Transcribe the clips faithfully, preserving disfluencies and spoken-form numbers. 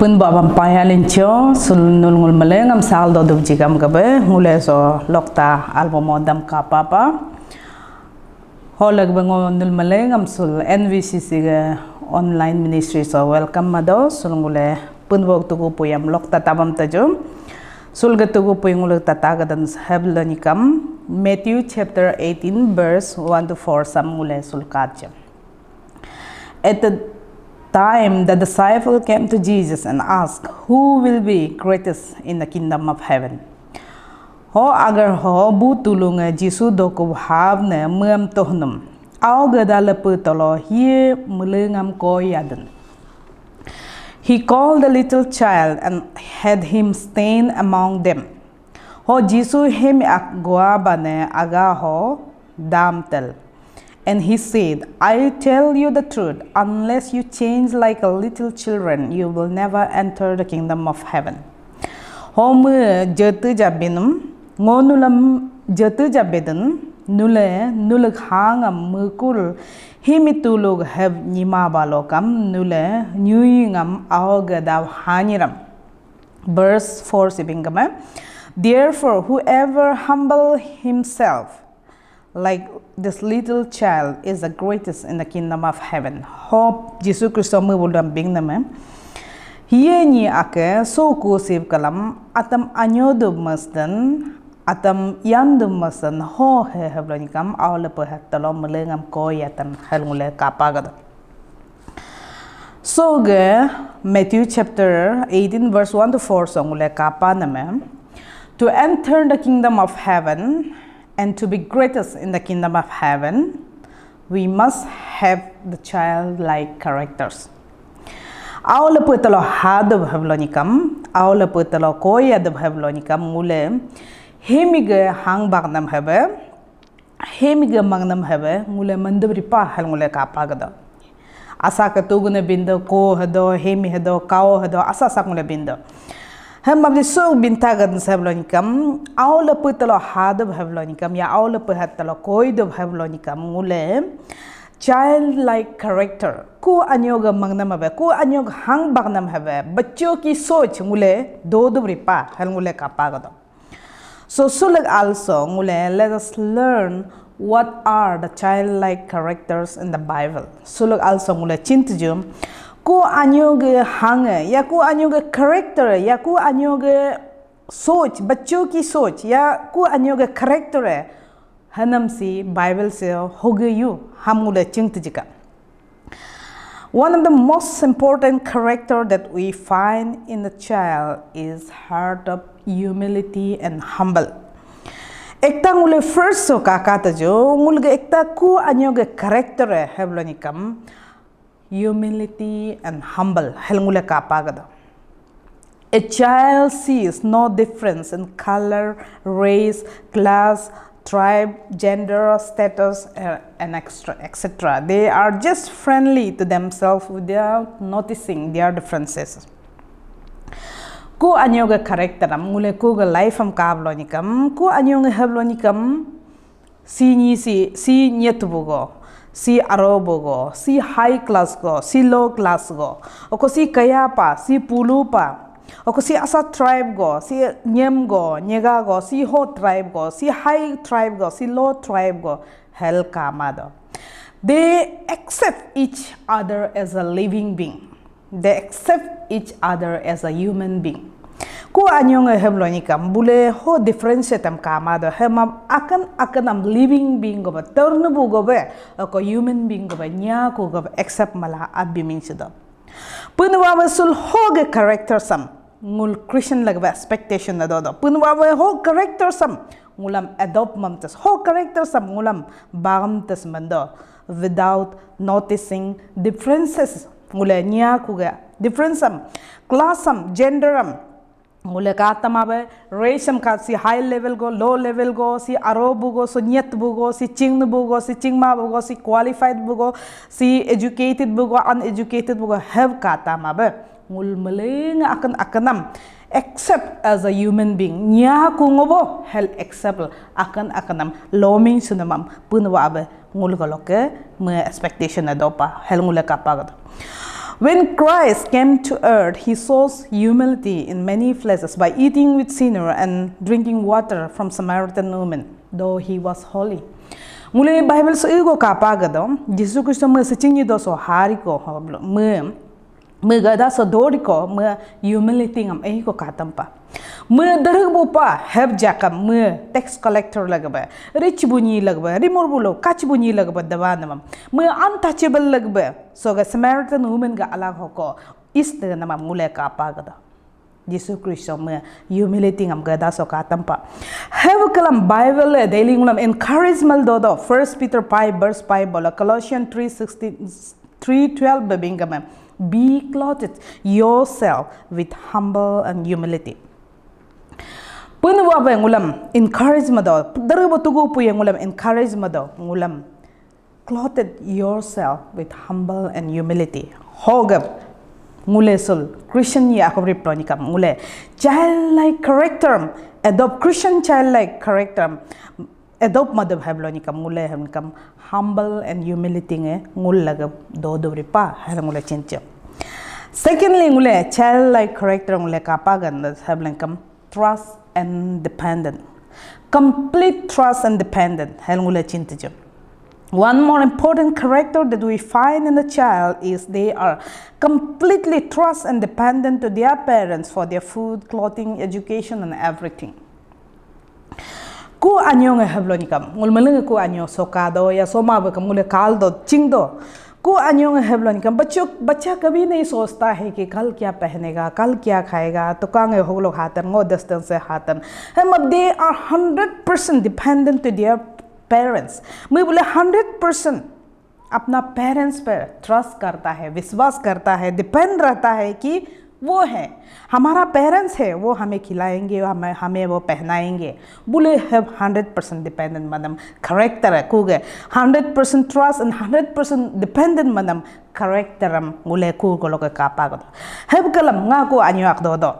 Pun babam paya lincho, sul nul ngul melengam sal do dub jigam gabe, ngule so lokta album odam ka papa. Ho lagbe ngo nul melengam sul N V C C ga online ministry so welcome mado, sul ngule pun bok tugu puyam lokta tabam tajo. Sul ga tugu puy ngule tata gadan heblo nikam Matthew chapter eighteen verse one to four sam ngule sul kajem. At the time, the disciple came to Jesus and asked, "Who will be greatest in the kingdom of heaven?" Ho agar ho bu tulunge Jisu dokub habne muam tohnum. Au gada lepu tolo hie mulengam ko yadun. He called the little child and had him stand among them. Ho Jisu hemi ak gua bane aga ho dam tel. And he said, "I tell you the truth, unless you change like a little children, you will never enter the kingdom of heaven." Ho mu jete jabinum, ngo nulam jete jabedun, nule nulek hangam mukul himi tuluk heb nyima balokam nule nyuyingam aoga daw hanyiram. Verse four sibingame, "Therefore, whoever humble himself like this little child is the greatest in the kingdom of heaven." Hope Jisu Kristo me buldam bing name. Hiye ni ake so ku sib kalam atam anyo dub masdan, atam yan dub masdan ho he heblo nikam aule pehat tolo melengam ko yatan hel ngule kapa gado. So ge Matthew chapter eighteen verse one to four song ngule kapa name. To enter the kingdom of heaven and to be greatest in the kingdom of heaven, we must have the childlike characters. Aule putalo hadub heblo nikam, aule putalo koya dub heblo nikam ngule hemige hang baknam hebe, hemige mangnam hebe ngule mandub ripa hel ngule kapa gado. Asa ke tugune bindo ko hedo, hemi hedo, kao hedo, asa sak ngule bindo. Hem abdi so binta gad seblo nikam, aule putalo hadub heblo nikam, ya aule puhat talo koidub heblo nikam ngule childlike character. Ku anyoga mangnam hebe, ku anyoga hang baknam hebe, bachcho ki soch ngule dodub ripa hel ngule kapa gado. So suluk also ngule let us learn what are the childlike characters in the Bible. Suluk also ngule chintuju ku anyoga hang ya ku anyoga character ya ku anyoga soch bachcho ki soch ya ku anyoga character hanam si Bible se hoge yu ham ngule chingtujika. One of the most important character that we find in the child is heart of humility and humble. Ekta ngule first so kaka tajo ngulge ekta ku anyoge character heblo nikam humility and humble hel ngule kapa gado. A child sees no difference in color, race, class, tribe, gender, status, uh, and extra, et cetera. They are just friendly to themselves without noticing their differences. Ku anyoga character am ngule ku ga life am kablo nikam ku anyoga heblo nikam si nyi si si nyet bugo, si aro bugo, si high class go, si low class go, oko si kaya pa, si pulu pa, oko si asa tribe go, si nyem go, nyega go, si ho tribe go, si high tribe go, si low tribe go, hel kama do. They accept each other as a living being. They accept each other as a human being. Ku anyong heblo nikam bule ho differentiate am kama do hemam akan akan am living being go ba turn bu go be ko human being go ba nya ku go ba accept mala abi min sido. Punwa sul ho ge character sam ngul Christian lag ba expectation na do do. Punwa ho character sam ngulam adopt mam tas ho character sam ngulam bagam tas mando without noticing differences. Ngule nya kuga difference am, class am, gender am, ngule ka tama be race am ka si high level go, low level go, si aro bugo, so nyet bugo, si ching bugo, si chingma bugo, si qualified bugo, si educated bugo, uneducated bugo, have ka tama be ngul meleng akan akanam accept as a human being. Nya ku ngobo hel accept akan akanam loming sunamam punwa be ngul galoke me expectation adopa hel ngule kapa gado. When Christ came to earth, he shows humility in many places by eating with sinner and drinking water from Samaritan woman, though he was holy. Ngule Bible so ego kapa gado, Jisu Kristo me seching ni do so hari ko hoblo, me, me gada so dori ko, me humility ngam ei ko katampa. Me dereg bupa heb jakam me tax collector lagba, rich bunyi lagba, rimur bulo kach bunyi lagba dawa namam. Me untouchable lagba, so ga Samaritan woman ga alag hoko is de namam ngule kapa gado. Jisu Kristo me humility ngam gada so katampa. Have kalam Bible le daily ngulam encouragement do do. First Peter five verse five bola, Colossians three sixteen, three twelve bebing kama, be clothed yourself with humble and humility. Pun wa ba ngulam encouragement do. Daru ba tugu puye ngulam encouragement do ngulam. Clothed yourself with humble and humility. Hogab ngule sul Christian ye akabri plonikam ngule childlike character, adopt Christian childlike character, adopt madab hablonikam ngule habnikam humble and humility nge ngul lagab do dubri pa hal ngule chinche. Secondly, ngule childlike character ngule kapa gan hablengkam trust and dependent. Complete trust and dependent. Hel ngule chintijo. One more important character that we find in the child is they are completely trust and dependent to their parents for their food, clothing, education, and everything. Ku anyo nge heblo nikam, ngul meleng ku anyo sokado ya soma bekam ngule kal do ching do. Ku anyo nge heblo nikam, बच्चों, बच्चा कभी नहीं सोचता है कि कल क्या पहनेगा, कल क्या खाएगा, tukang e hoglok hatan ngo distance se hatan. Hem ab they are hundred percent dependent to their parents. Mui bole hundred percent अपना पेरेंट्स पर ट्रस्ट करता है, विश्वास करता है, डिपेंड रहता है कि वो है, हमारा पेरेंट्स है, वो हमें खिलाएंगे, हमें हमें वो पहनाएंगे। बुले हैव हंड्रेड परसेंट डिपेंडेंट मदम करेक्टर है Kuge, hundred percent trust and hundred percent dependent मदम करेक्टर हम गुले कु गोलो के कापा गो। हैव कलम nga ku anyo ak do do.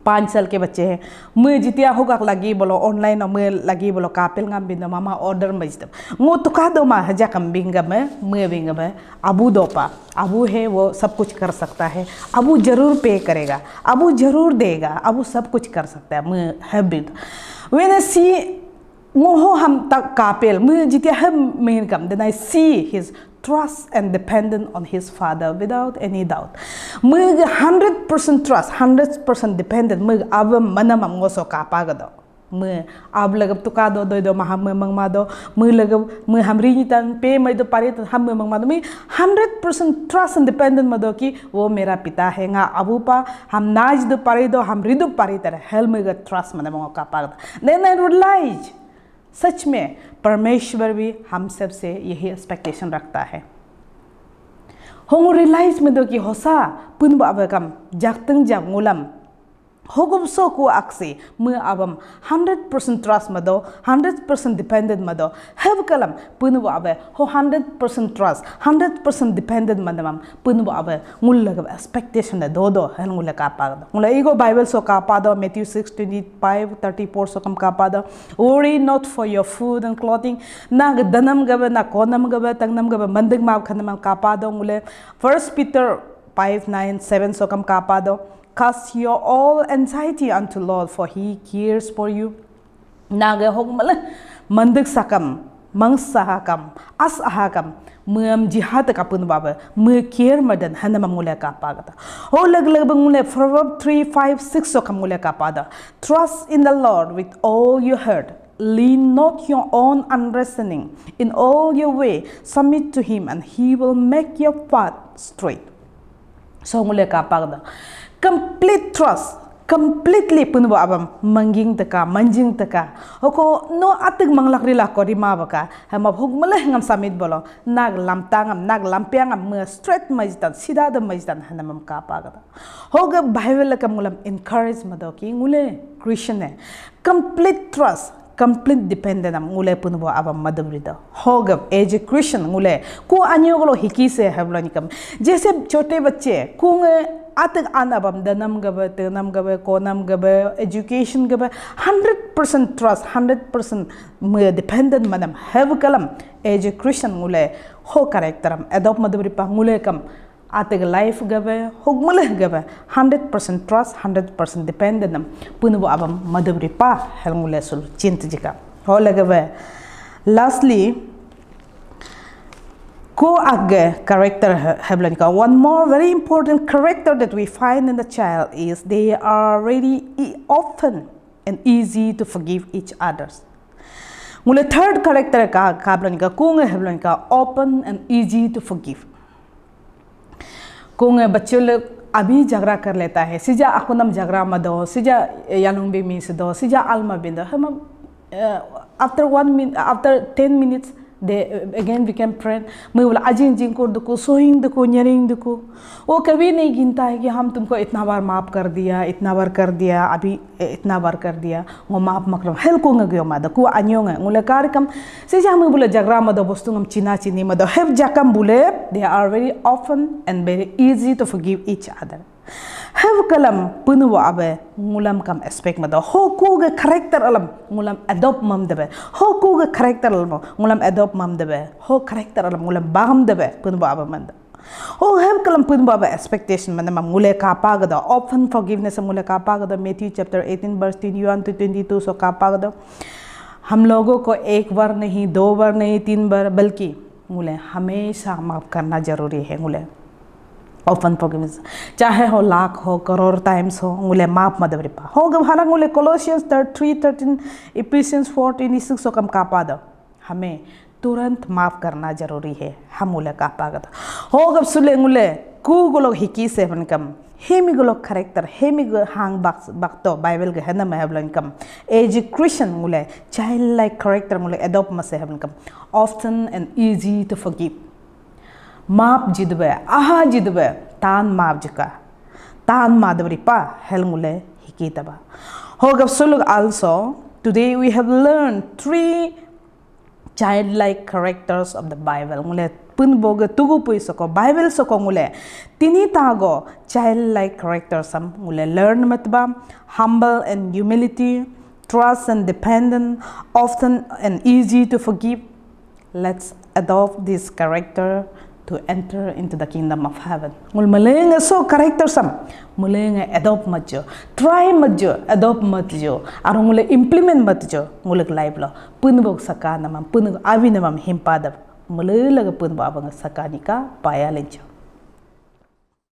पाँच साल के बच्चे हैं। Mui jitia hogak lagi bolo online no mui lagi bolo kapil ngam bindo mama order majidam. Ngo tuka do ma hajakam bingam, mui bingam, abu dopa. Abu है वो सब कुछ कर सकता है। Abu जरूर पे करेगा। Abu जरूर देगा। Abu सब कुछ कर सकता है। Mui habit. When I see Ngoho ham tak kapel, mui jitia ham main kam, then I see his trust and dependent on his father without any doubt. Mui hundred percent trust, hundred percent dependent, mui abam manam am ngoso kapa gado. Mui ab lagap tuka do doi do maham mui mangma do, mui lagap mui hamri ni tan pe mai do pari tan ham mui mangma do, mui hundred percent trust and dependent ma do ki wo mera pita hai, nga abu pa ham naj do pari do, ham ridu pari tar hel mui ga trust mana mango kapa gado. Then I realize सच में परमेश्वर भी हम सब से यही एक्सपेक्टेशन रखता है। Hongu realize mendo ki hosa pun ba abakam jakteng jak ngulam. Hogum so ku aksi mu abam hundred percent trust mado, hundred percent dependent mado. Have kalam pun ba abe ho hundred percent trust, hundred percent dependent madamam pun ba abe ngul lagam expectation da do do hal ngul kapa do. Ngul ego Bible so kapa do, Matthew six twenty five thirty four so kam kapa do. Worry not for your food and clothing. Na danam gaba, na konam gaba, tangnam gaba, mandag ma khanam kapa do ngule. First Peter five nine seven so kam kapa do. Cast your all anxiety unto Lord, for he cares for you. Naga hok mala mandag sakam, mangsa hakam, as ahakam, muam jihad kapun baba, mu care madan hanama ngule kapa gata. Ho lag lag bang ngule Proverb three five six so kam ngule kapa da. Trust in the Lord with all your heart. Lean not your own understanding. In all your way, submit to him and he will make your path straight. So ngule kapa da. Complete trust, completely pun ba abam mangging teka, manjing teka. Hoko no atig manglak rila ko rima baka. Hama huk meleh ngam samit bolo. Nag lamtangam, nag lampiangam me straight majitan, sida da majitan hanamam kapa gata. Hoga Bible kam ngulam encourage mado ki ngule Christian e. Complete trust, complete dependent am ngule pun bo abam madam rida. Hoga as a Christian ngule ku anyo golo hiki se hablo nikam. Jaise chote bacche ku nge atak an abam danam gabe, tenam gabe, konam gabe, education gabe, hundred percent trust, hundred percent me dependent madam have kalam. As a Christian ngule ho character am adopt madam ripa ngule kam. Ateg life gabe, hogmuleh gabe, hundred percent trust, hundred percent dependent nam, punbo abam madabri pa, hel ngule sul cint jika. Hole gabe, lastly, ko age character he-, heblan ka. One more very important character that we find in the child is they are really e-, often and easy to forgive each others. Ngule third character ka, ka heblan ka, ko nge heblan ka, open and easy to forgive. Ko nge bachul abhi jhagda kar leta hai. Sija akunam jhagda ma do, sija yalung bi mi se do, sija alma bin do. Hema, uh, after one min, after ten minutes, they uh, again became friend. Mui bola ajing jing kur duku, sohing duku, nyering duku. वो कभी नहीं गिनता है कि हम तुमको इतना बार माफ कर दिया, इतना बार कर दिया, अभी इतना बार कर दिया, ngo maaf makram. Hel ko nge gyo ma da, ko anyo nge. Ngule kari kam, sija mui bule jhagda ma do, bostu ngam china chini ma do. Heb jakam bule, they are very often and very easy to forgive each other. Heb kalam punbo abe ngulam kam expect ma do. Ho ko ge character alam ngulam adopt mam debe. Ho ko ge character alam ngulam adopt mam debe. Ho character alam ngulam bagam debe. Punbo abe manda. Ho heb kalam punbo abe expectation manda mam ngule kapa gada. Often forgiveness ngule kapa gada. Matthew chapter eighteen verse twenty-one to twenty-two so kapa gada. हम लोगों को एक बार नहीं, दो बार नहीं, तीन बार, बल्कि ngule हमेशा माफ करना जरूरी है ngule. Often forgiveness. चाहे हो लाख हो, करोड़ times हो, ngule maaf madabri pa. Ho gab hala ngule Colossians three thirteen, Ephesians four twenty-six so kam kapa do. हमें तुरंत माफ करना जरूरी है. Ham ngule kapa gada. Ho gab sule ngule ku golo hiki seven kam. Hemi golo character, hemi go hang bak, bak to Bible ge hena ma heblan kam. As a Christian ngule childlike character ngule adopt ma se heblan kam. Often and easy to forgive. Maaf jidbe, aha jidbe, tan maaf jika. Tan madabri pa, hel ngule hiki taba. Ho gab suluk also, today we have learned three childlike characters of the Bible. Ngule punbo ge tugu pui soko, Bible soko ngule. Tini tago childlike characters am ngule learn matba, humble and humility, trust and dependent, often and easy to forgive. Let's adopt this character to enter into the kingdom of heaven. Ngul melenge so character sam, melenge adopt matjo, try matjo, adopt matjo, aro ngule implement matjo, ngulek life lo, punbok saka namam, punbok abi namam himpadap, melelaga punbok abang saka nika paya lencho.